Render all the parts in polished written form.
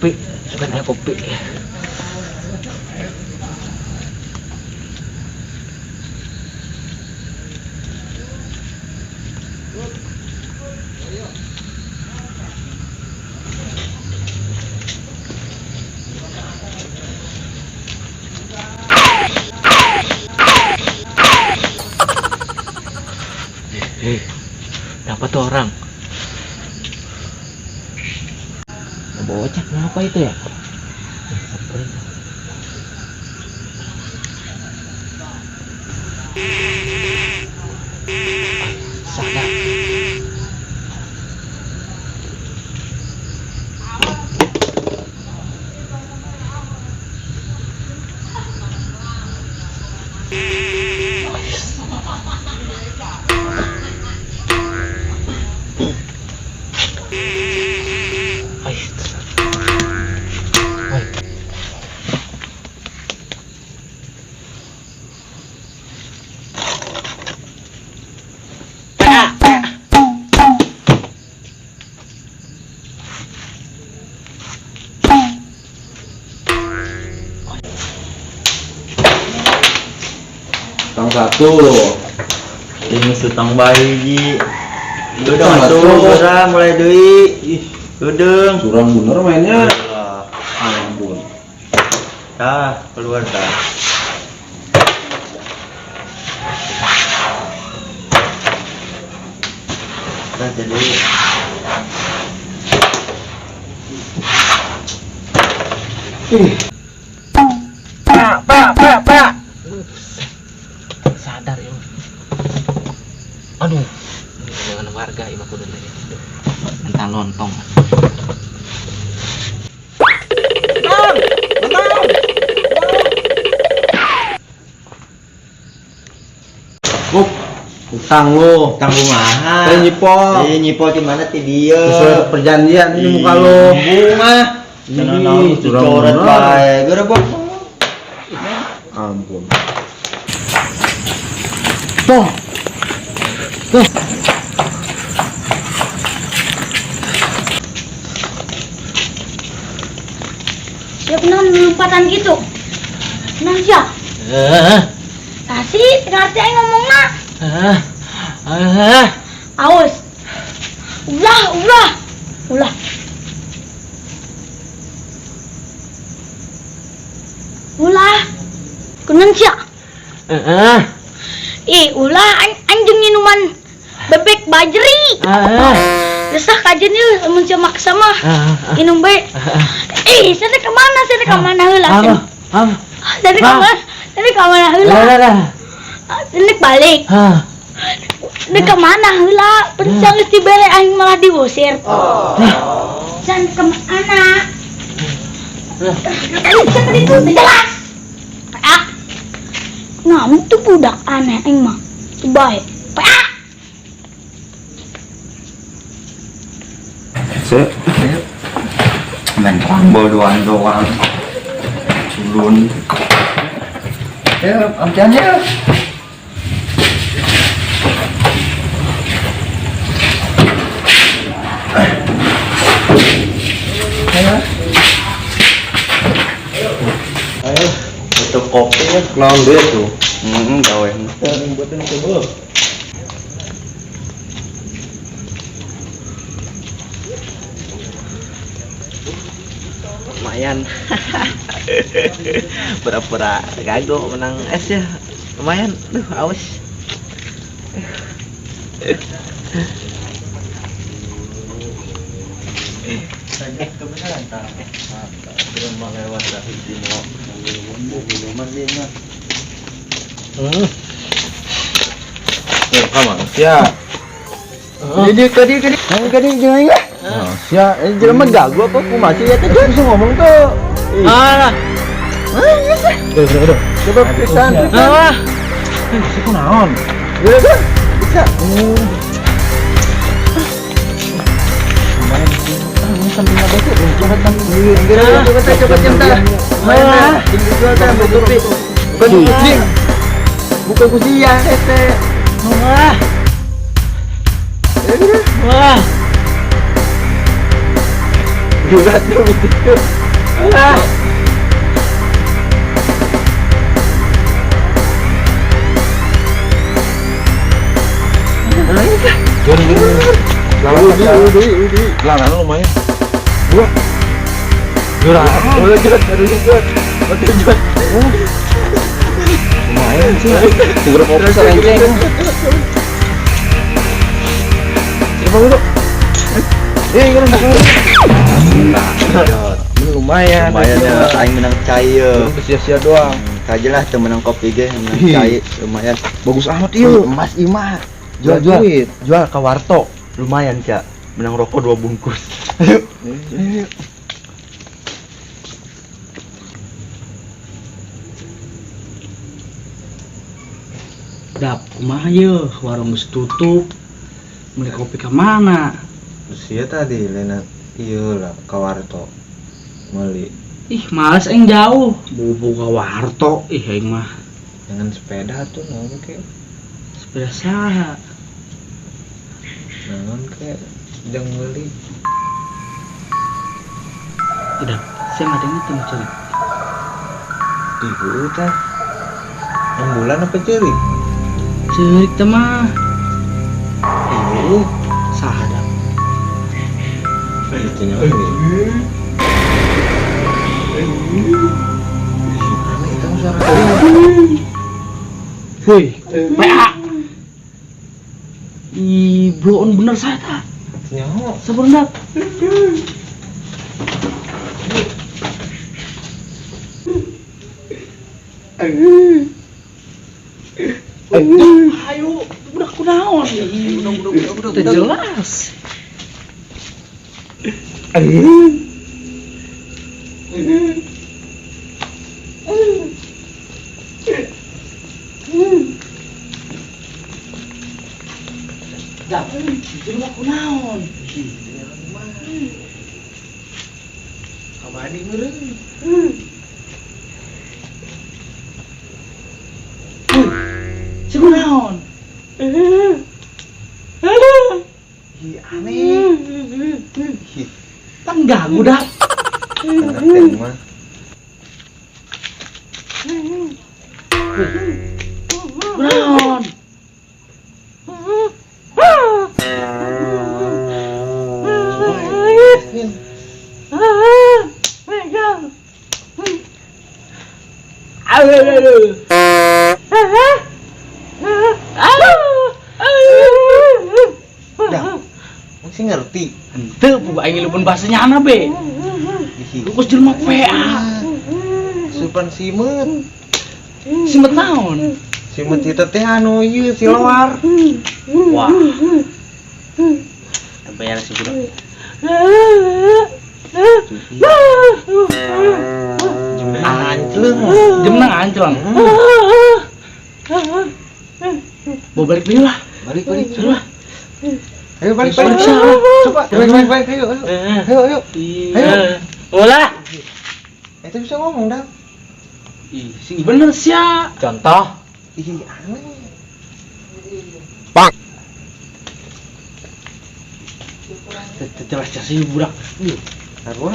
Kopi, suka aya kopi. Dapat tuh orang. Bocah kenapa itu ya? Sadar. Utang satu. Ini sutang bayi. Udah masuk, udah mulai deui. Ih, udah. Curang bener mainnya. Ampun. Tah, keluar tah. Tah jadi. Ih. Pak, pak, pak, pak. Sadar ya. Aduh, dengan warga ima kudu teh. Entah lontong. Bang, bang. Up, utang lu, utang kumaha? Teh nyipol. Eh, nyipol di mana ti dieu? Sesuai perjanjian ini muka lu. Bunga. Ih, curang coret bener. Bae. Gerebek. Ampun. Tuh. Tuh. Ya pernah lompatan gitu. Nah ya. Kasih ngerti aing ngomongna. Awas. Ulah, ulah. Ulah. Ulah. Kunan sia. Ih, ulah anjing minuman bebek bajri. Resah kajian yeuh lamun sia maksa mah. Minum bae. Ih, sana ke mana? Sana ke mana heula? Sana ke mana? Sana ke mana heula? Sana balik. Sana ke mana heula? Pencang geus dibere aing malah diusir. Sana ke mana? Tadi itu jelas. Ah. Nah, itu budak aneh aing mah. Bae. Ah. Se. Main rambol doang doang. Culun. Ya, ampiannya. Ayo, untuk kopi ya, lawan dia tuh. Gawe. Buatin coba. Lumayan. Pura-pura gago menang es ya. Lumayan. Duh, aus. Kebenaran tak? Belum lewat dah di mau minuman dia mah. Ya, kamu sia. Jadi kadi kadi kadi jangan ya. Sia, jelema gago apa kumaha sih ya teh bisa ngomong tuh. Ah. Udah. Coba pisan. Ah. Si kunaon? Udah, bisa. Sampai ngabek tuh, coba Coba cinta. Mana? Tinggal teh kopi. Bukan kucing. Bukan kucing ya, teh. Wah. Wah. Jurat lu gitu. Ah. Lah, lumayan. Dua. Jurat. Udah jurat, aduh jurat. Aduh jurat. Lumayan sih. Segera kopi serenceng. Coba dulu. Eh, kan. Ini lumayan. Lumayan ya, aing menang cair. Sia-sia doang. Kaje lah teu menang kopi ge, menang cair lumayan. Bagus amat ieu. Emas imah. Jual jual. Duit. Jual ke Warto. Lumayan, Cak. Menang rokok 2 bungkus. Ayo. Ayo. Dap, kumaha ye, warung geus tutup. Beli kopi ka mana? Sia tadi lena iya lah ke Warto meuli. Ih, males aing jauh. Bubu ka Warto, ih aing mah. Dengan sepeda tuh naon ke? Sepeda saha? Naon ke jang meuli. Udah, saya ngadengnya teu ceurik. Ih, heueuh tah. Ambulan apa ceurik? Ceurik teh mah. Ih, heueuh. Saha dap? Itu nyawa nih. Aneh itu suara tadi. Woi, PA. Ih, bloon bener saya tah. Nyawa. Sabar dap. Ayo, budak kunaon? Udah, teu jelas. Dap, itu mah kunaon? Kamari meureun. Si kunaon? Ih, aneh. Ih, Pan ganggu dap. anak teh mah. Kunaon? Dah. Masih ngerti. Henteu buka aing leupeun bahasa nyana be. Ih, Lu kos jelema PA. Supan simet. Simet naon? Simet itu teh anu ieu si loar. Wah. Bayar si budak. Jemna anceleng. Jemna anceleng. Bawa balik dulu lah. Balik balik. Sudah lah. Ayo balik balik. Coba balik balik balik ayo ayo. Ayo ayo. Ayo. Ulah. Itu bisa ngomong dah. Ih, sing bener sia. Contoh. Ih, aneh. Jelas sih budak. Sarua.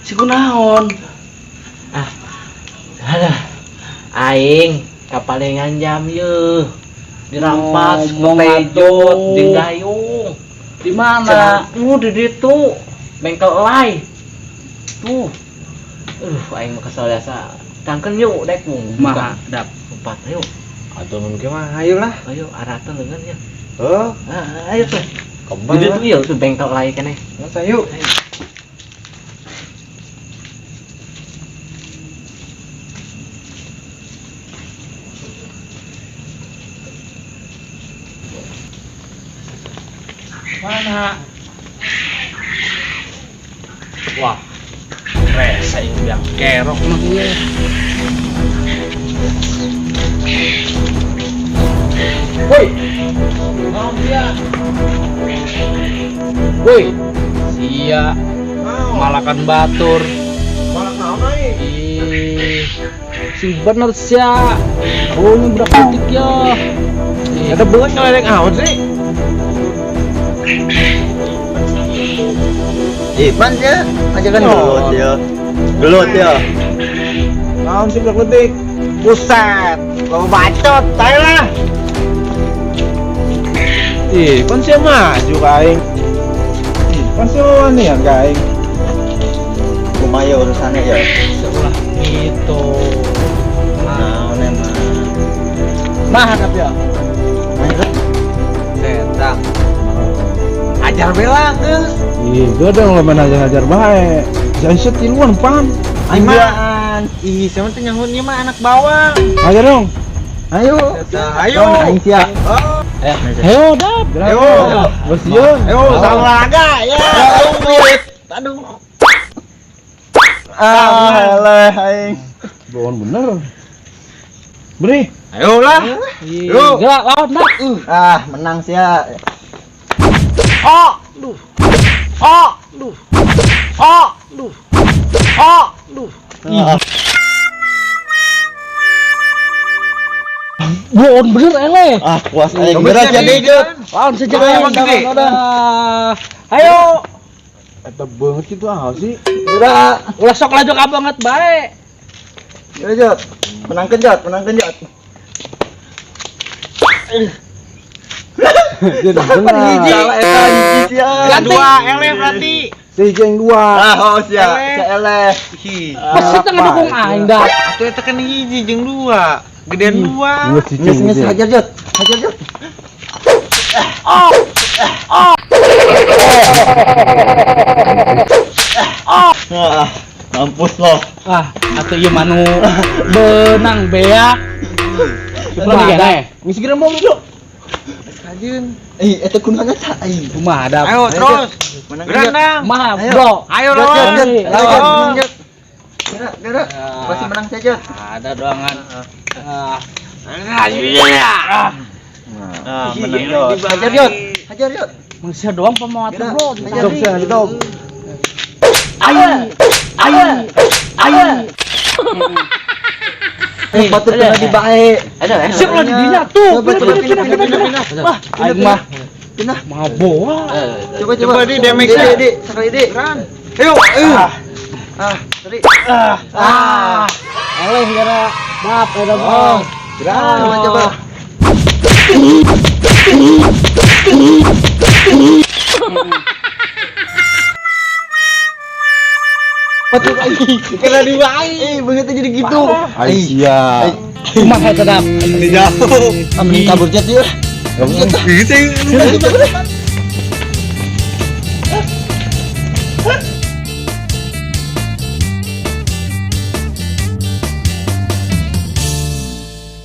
Si kunaon? Ah. Alah. Aing kapalengan jam ye. Dirampas Ngomong tejot atuh. jeung gayung. Di mana? Di ditu. Bengkel elai. Tuh. Aing mah kesel biasa. Tangkeun yuk dek mung Kumaha, dap? Empat ayo. Atuh mun ge mah ayo lah. Ayo aratan leungeun ya. Heuh, Ah, ayo tuh. kembang. Di ditu ieu tuh bengkel elai keneh. Masa yuk. Mana? Wah, rese itu yang kerok mah gue. Woi, naon sia? Woi, sia malakan batur. Malak naon ai? Ih, sing bener sia. Oh, ini budak putih ya. Ih, Ada beungeut ngeledek naon sih? Ipan ya, aja kan gelut ya. Gelut ya. Naon sih budak leutik? Buset, lo bacot, tai lah. Ih, pan sia maju ka aing. Ih, pan sia wanian ka aing. Kumaha ya urusannya ya? Seolah gitu. Naon emang. Mah hadap ya. Setang. Ajar bela geus. Ih, gua dong lo main ajar-ajar bae. Jangan set tiluan pan. Apaan? Ih, siapa tuh nyahutnya mah anak bawang. Ajar dong. Ayo. Ayo. Aing siap. Ayo dap. Ayo. Bersiun. Ayo, salam olahraga ya. Aduh. Ah, eleh aing. Bohong bener. Beri. Ayo lah. Yuk. Gerak lawan dap. Ah, menang sia. Oh, duh. Oh, duh. Oh, duh. Oh, duh. Ah, Bohong bener eleh. ah puas aing. Berat ya deui, Jut. Lawan sejak Ayo, emang gede. Ayo. Eta banget gitu ah sih. Gerak. Ulah sok laju ka banget bae. Gerak, Jut. Menangkeun, Jut. Menangkeun, Jut. Dia udah bener. Salah eta hiji sia. Ganti. eleh berarti. Si jeung dua. Ah, oh sia. Sia eleh. Pasti teu ngedukung aing dah. Atuh eta kan hiji jeung dua. Gedean dua. Geus si Geus geus hajar, Jut. Hajar, Jut. Oh. Ah, mampus lo. Ah, atuh ieu manu benang beak. Kumaha ada? Geus gerembong itu. Eh, eta kunaon eta aing. Kumaha ada? Ayo terus. Menangkeun, Jut. Gerandang. Kumaha, Ayo. bro? Ayo Jut, Jut, lawan. Jut. Ayo, Jut, Lawan. menang, Jut. Gerak, gerak. Pasti menang saya, Jut. Ada doangan. Ah, Ah, menang, Jut. Hajar, Jut. Hajar, Jut. manusia doang pemawa Gerak. bro. Hajar, Dog sia dog. Ayo, ayo, ayo. Eh, batur kena di bae. Ada, Siap lah di dinya tuh. Coba, coba, Pindah, pindah, pindah, pindah, pindah. Wah, aing mah Pindah. mau bawa. Coba, coba. Coba, di, damage-nya. Di, di, sekali di. Ayo, ayo. Ah, tadi. Ah, Ah. eleh gara dap eta mah. Coba, coba. Batur aing. Kena di bae. Eh, beungeutnya jadi gitu. Ai sia. Kumaha eta dap? Jauh. Ah, mending kabur jet yuk. Kamu Gitu.